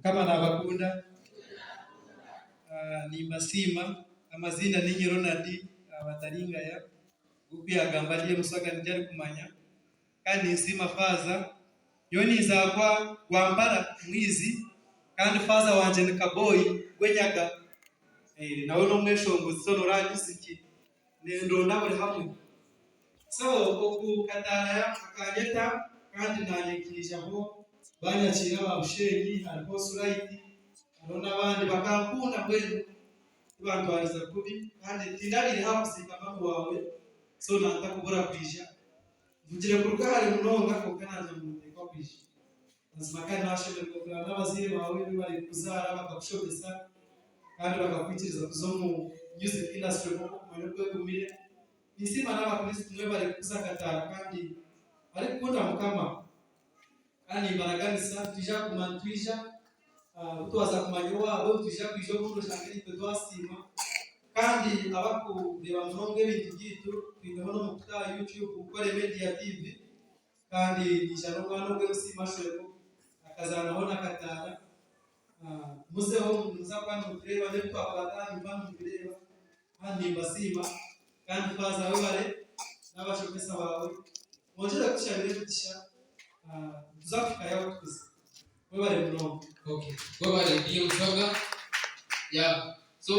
Mukama nabakunda, nimbasiima. Amaziina ninye Ronald Bataringaya, ogu yagamba ari Musaga nikyo arikumanya. Kandi ninsiima faaza. Nyowe ninzaarwa Rwampara Mwizi kandi faaza wangye ni Kaboyi Gwenyaga. Nawe n'omweshongozi so noreeba music nendonda buri hamwe. So ogu Kataara akanyeta kandi nanye nkiijaho banyakiira aba Bushenyi hariho Suraiti hariho n'abandi bakankunda mbwenu tibantwariza kubi kandi tindabaireho aha kuziika mami waawe so nantakubura kwija. Nvugire kuruga hare munonga kwonka nangye ngu ninteekwa kwija. Mazima kandi nashemererwa kureba n'abazaire baawe ebi barikukuzaara bakakushomesa kandi bakakwikiriza kuza omu music industry nk'oku okumanya oku egumire. Ninsiima n'abakristo mwebare kukuza akataara kandi barikukunda Mukama. Kandi nimbaraganisa nitwija kuguma nitwija obu twaza kumanya owaabo nitwija kwija obundi oshange naitwe twasiima. Kandi abarikureeba munonga ebintu byaitu twineho n'omukutu aha YouTube Nkore Media TV. Kandi naija n'omwana ogwo MC Mashweko akazaanaho na Kataara. Muzeho nimuza kuba nimutureeba n'ebi twakwata aha nimuba nimubireeba. Kandi nimbasiima kandi Faaza webare n'abashomesa baawe. Mwongyere kutushabira emigisha nituza kuhikayo ahu turikuza. Mwebare munonga. Okay, webare DJ Musoga. Yeah. So.